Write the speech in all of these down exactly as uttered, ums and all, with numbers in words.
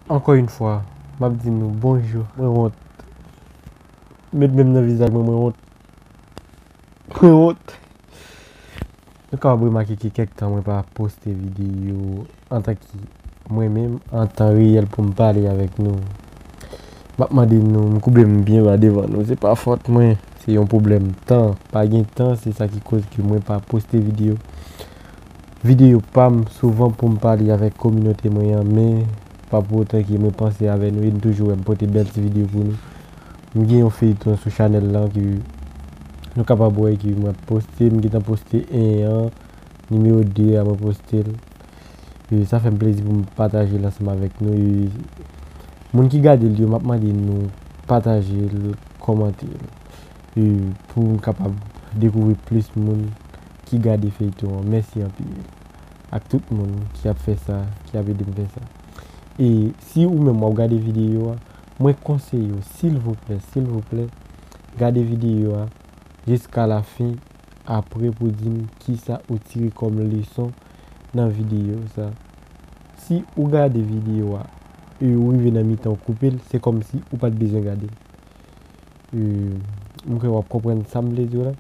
Ankò yon fwa, m ap di nou bonjou. Mwen wont. Met men m nan vizaj mwen, mwen wont. Mwen wont. Nou kapab remake ke kèk tan mwen pa poste videyo antanke mwen menm, an tan reyèl pou m pale avèk nou. M ap mande nou, m koube m byen ba devan nou. Se pa fòt mwen, se yon pwoblèm tan. Pa gen tan, se sa ki koz ke mwen pa poste videyo. Videyo pa m souvan pou m pale avèk kominote mwen an, men pa pou otan ke mwen panse avè nou e n toujou wè m pote bèl ti videyo pou nou. M gen yon feyton sou chanèl lan ke nou kapab wè ke mwen poste, m gentan poste en an, nimewo de a mwen poste l. E sa fè m plezi pou m pataje l ansanm avèk nou. E moun ki gade l yo, m ap mande nou pataje l, kòmante l. E pou m kapab dekouvri plis moun ki gade feyton an. Mèsi anpil ak tout moun ki ap fè sa, ki ap ede m fè sa. E si ou menm w ap gade videyo a, mwen konseye w, silvouplè, silvouplè, gade videyo a jiska lafen, apre pou di m kisa ou tire kòm leson nan videyo sa. Si ou gade videyo a e ou rive nan mitan ou koupe l, se kòmsi ou pa t bezwen gade l. E, m kwè w ap konprann sa m vle di w la.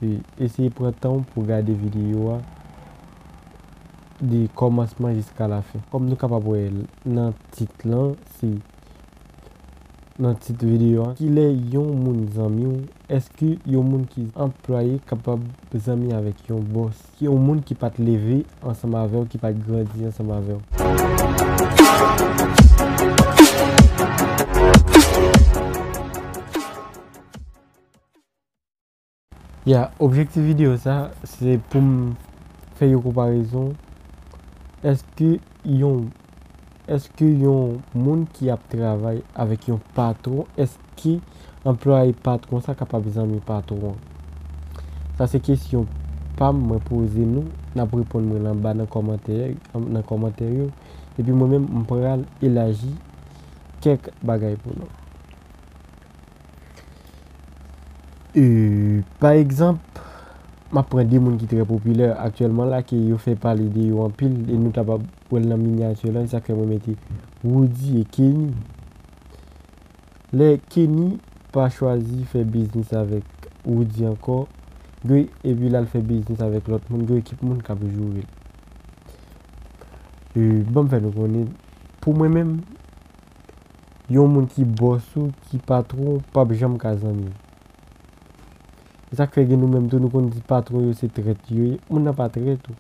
E, eseye pran tan w pou gade videyo a de kòmansman jiska lafen. Kòm nou kapab wè l nan tit lan, se nan tit videyo a, kilè yon moun zanmi w? Èske yon moun ki anplwaye kapab zanmi avèk yon bòs? Yon moun ki pa t leve ansanm avè w, ki pa t grandi ansanm avè w? Ya, objektif videyo sa, se pou m fè yon konparezon. Èske yon, èske yon moun ki ap travay avèk yon patwon, èske anplwaye patwon sa kapab zanmi patwon an? Sa se kesyon pa m, mwen poze nou, n ap reponn mwen l anba nan kòmantè, nan kòmantè yo. Epi mwen menm, m pral elaji kèk bagay pou nou. E, pa egzanp, m ap pran de moun ki trè popilè aktyèlman la, ke yo fè pale de yo anpil, e nou kapab wè l nan minyati lan, e sa k fè mwen mete Roody e Kenny. Lè Kenny pa chwazi fè biznis avèk Roody ankò, gen, epi l al fè biznis avèk lòt moun, gen ekip moun k ap joure l. E, ban m fè nou konnen, pou mwen menm, yon moun ki bòs ou, ki patwon w, p ap janm ka zanmi w. E sa k fè gen nou menm tou, nou konn di patwon yo se trèt yo ye. Moun nan pa trèt ou.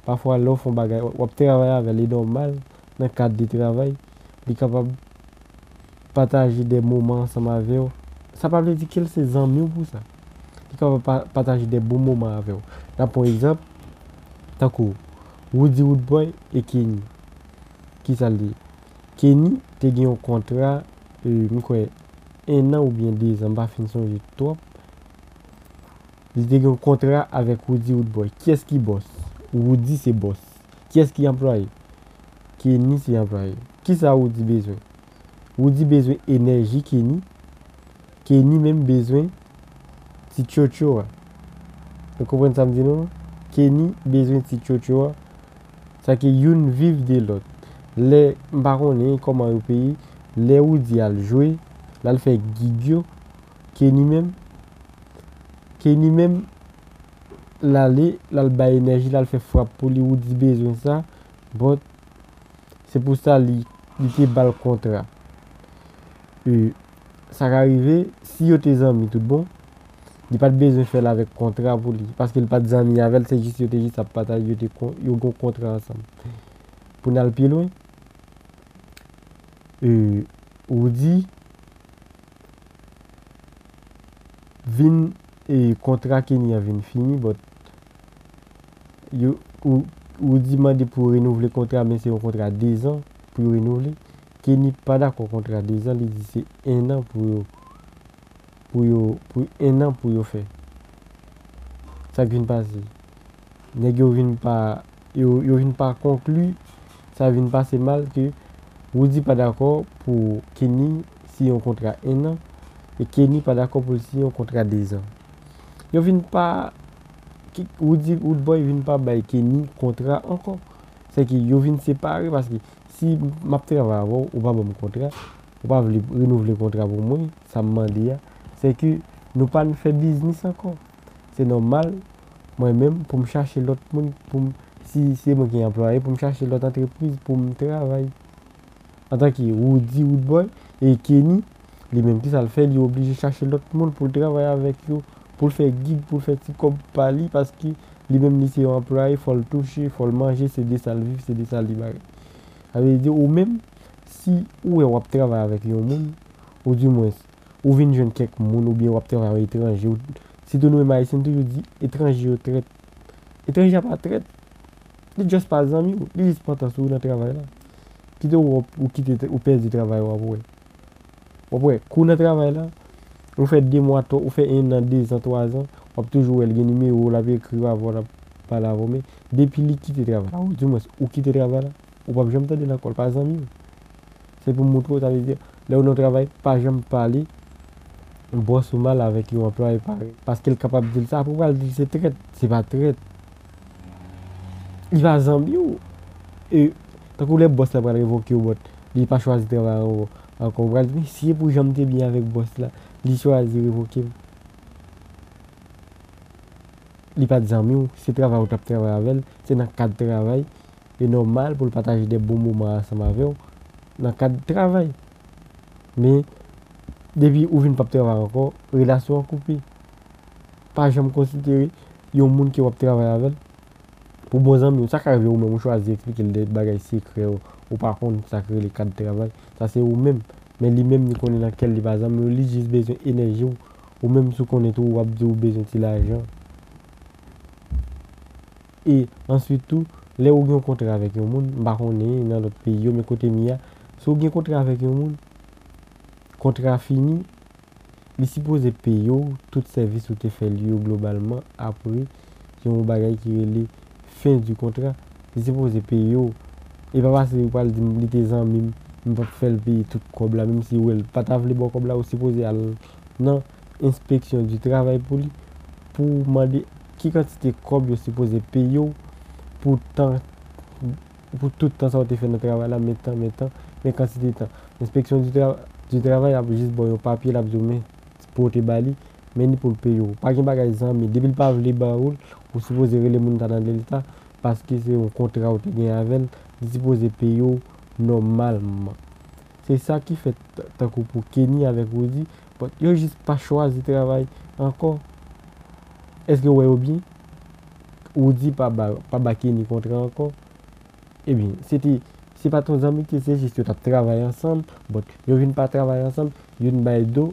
Pafwa, lè w fè yon bagay, w ap travay avè l, e nòmal, nan kad de travay, li kapab pataje de moman ansanm avè w. Sa pa vle di ke l se zanmi w pou sa. Li kapab pa, pataje de bon moman avè w. N ap pran yon egzanp, tankou Roody Roodboy e Kenny. Kisa l ye? Kenny te gen yon kontra, e, m kwè, en an oubyen de zan, m pa fin sonje twòp. Li te gen yon kontra avèk Roody Roodboy. Kiyès ki bòs? Roody se bòs. Kiyès ki anplwaye? Kenny se anplwaye. Kisa Roody bezwen? Roody bezwen enèji Kenny. Kenny menm bezwen ti tchotcho a. Nou konprann sa m di nou? Kenny bezwen ti tchotcho a. Sa ke youn viv de lòt. Lè, m pa konnen kòman yo peye, lè Roody al jwe, l al fè gig yo, Kenny menm, Kenny menm, l ale, l al bay enèji, l al fè frap pou li, Roody bezwen sa, but se pou sa li, li te ba l kontra. E, sa ka rive, si yo te zanmi tout bon, li pa t bezwen fè l avèk kontra pou li, paske l pa t zanmi avè l, se jis yo te jis ap pataje, yo te kon-, yo gen yon kontra ansanm. Pou n al pi lwen, e, Roody vin, e, kontra Kenny an vin fini, but yo, Ro-, Roody mande pou yo renouvle kontra, men se yon kontra de zan pou yo renouvle. Kenny pa dakò kontra de zan, li di se en an pou yo, pou yo, pou en an pou yo fè. Sa k vin pase? Nèg yo vin pa, yo, yo vin pa konkli, sa vin pase mal ke Roody pa dakò pou Kenny siyen yon kontra en an, e Kenny pa dakò pou l siyen yon kontra de zan. Yo vin pa, ki, Roody Roodboy vin pa bay Kenny kontra ankò. Se ke yo vin separe paske Si m ap travay avè w, ou pa ban m kontra, ou pa vle renouvle kontra pou mwen, sa m mande a, se ke nou pa n fè biznis ankò. Se nòmal, mwen menm, pou m chache lòt moun, pou m, si se mwen ki anplwaye, pou m chache lòt antrepriz pou m travay. Antanke Roody Roodboy e Kenny, li menm ki sa l fè, li oblije chache lòt moun pou l travay avèk yo, pou l fè gig, pou l fè ti kòb pa li, paske li menm li se yon anplwaye, fò l touche, fò l manje, se de sa l viv, se de sa li bagay. Sa vle di, ou menm, si ou wè w ap travay avèk yon moun, ou dimwens, ou vin jwenn kèk moun, oubyen w ap travay ak etranje, ou, sitou nou menm Ayisyen, nou toujou di, etranje yo trèt. Etranje a pa trèt. Li just pa zanmi w, li jis pantan sou ou nan travay la. Kite w, ou kite, ou pèdi travay w, w ap wè. W ap wè, kou nan travay la, ou fè de mwa, twa, ou fè en an, dezan, twazan, w ap toujou wè l gen nimewo w, l ap ekri w avè w, l ap pale avè w, men depi li kite travay la, ou dimwens, ou kite travay la, ou p ap janm tande l ankò, l pa zanmi w. Se pou m montre w, sa vle di, lè w nan yon travay, pa janm pale bòs ou mal avèk yon anplwaye parèy. Paske l kapab di l sa, apre w pral di l se trèt. Se pa trèt. Li pa zanmi w. E, tankou lè bòs la pral revoke w, but li pa chwazi travay ankò, ankò, ou pral di, men si se pou jan m te byen avèk bòs la, li chwazi revoke m. Li pa t zanmi w, se travay ou t ap travay avè l, se nan kad travay, e nòmal pou l pataje de bon moman ansanm avè w nan kad travay. Men, depi ou vin p ap travay ankò, relasyon an koupe. Pa janm konsidere yon moun ke w ap travay avè l pou bon zanmi w. Sa ka rive ou menm ou chwazi eksplike l de bagay sekrè w, ou pa konn sa k rele kad travay. Sa se ou menm. Men li menm li konnen nan kè l li pa zanmi w, li jis bezwen enèji w. Ou menm si w konnen tou w ap di w bezwen ti lajan. E answit tou, lè ou gen yon kontra avèk yon moun, m pa konnen nan lòt peyi yo, men kote m ye a, si w gen kontra avèk yon moun, kontra fini, li sipoze peye w tout sèvis ou te fè li yo globalman apre, se yon bagay ki rele fin du contrat. Li sipoze peye w. E pa paske ou pral di m li te zanmi m, m p ap fè l peye tout kòb la, menm si ou wè l pa ta vle ba w kòb la, ou sipoze al nan enspeksyon di travay pou li, pou w mande ki kantite kòb yo sipoze peye w pou tan, pou tout tan sa w te fè nan travay la, men tan, men tan, men kantite tan. Enspeksyon di tra-, di travay ap jis ba w yon papye, l ap di w men pote ba li, men ni pou l peye w. Pa gen bagay zanmi, depi l pa vle ba ou l, ou sipoze rele moun ta nan leta, paske se yon kontra ou te gen avè l, li sipoze peye w nòmalman. Se sa ki fèt t-, tankou pou Kenny avèk Roody, but yo jis pa chwazi travay ankò. Èske w wè yo byen? Roody pa ba, pa ba Kenny kontra ankò. Ebyen, se te, se pa t yon zanmite, se jis yo t ap travay ansanm, but yo vin pa travay ansanm, youn bay do,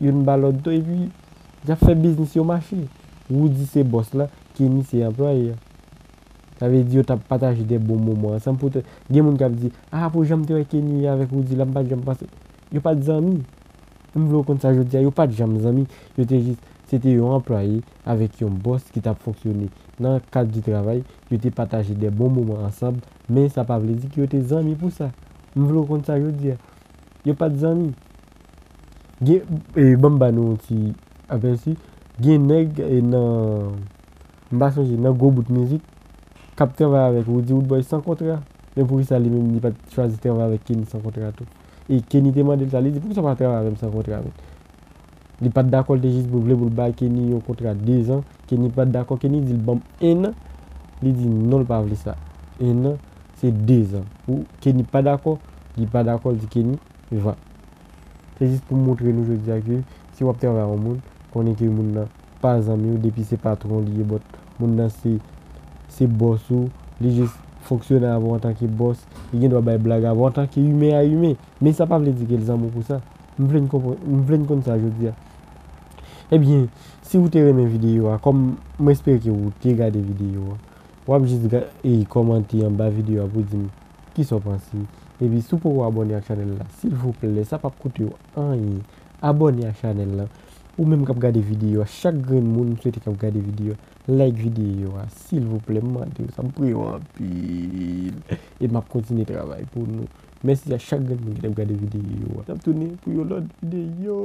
youn ba lòt do, epi y ap fè biznis yo mache. Roody se bòs la, Kenny se anplwaye a. Sa vle di yo t ap pataje de bon moman ansanm. Poutan, gen moun k ap di, a, pou jan m te wè Kenny avèk Roody la, m pa t janm panse. Yo pa t zanmi. M vle w konn sa jodi a, yo pa t janm zanmi. Yo te jis, se te yon anplwaye avèk yon bòs ki t ap fonksyone nan kad di travay. Yo te pataje de bon moman ansanm, men sa pa vle di ke yo te zanmi pou sa. M vle w konn sa jodi a. Yo pa t zanmi. Gen, e, ban m ba nou yon ti apèsi. Gen nèg, e, nan, m pa sonje, nan gwo bout mizik, k ap travay avèk Roody Roodboy san kontra. Men poukisa li menm li pa t chwazi travay avèk Kenny san kontra tou? E Kenny te mande l sa, li di, poukisa w pa travay avè m san kontra, men? Li pa t dakò, li te jis vle pou l bay Kenny yon kontra dezan. Kenny pa t dakò, Kenny di l ban m en an. Li di non, l pa vle sa. En an, se dezan. Ou, Kenny pa dakò, li pa dakò, li di Kenny, va. Se jis pou montre nou jodi a ke si w ap travay ak yon moun, konnen ke moun nan pa zanmi w, depi se patwon li ye, but moun nan se, se bòs ou, li jis fonksyone avè w antanke bòs, li gen dwa bay blag avè w antanke imen a imen. Men sa pa vle di ke l zanmi w pou sa. M vle n konprann, m vle n konn sa jodi a. Ebyen, si w te renmen videyo a, kòm m espere ke w te gade videyo a, w ap jis ga-, e, kòmante anba videyo a pou di m kisa w panse. Epi si w poko abòne ak chanèl la, silvouplè, sa p ap koute w anyen. Abòne ak chanèl la. Ou menm k ap gade videyo a, chak grenn moun m swete k ap gade videyo a, like videyo a, silvouplè, m mande w sa, m priye w anpil. E m ap kontinye travay pou nou. Mèsi a chak grenn moun ki t ap gade videyo a. N ap tounen pou yon lòt videyo.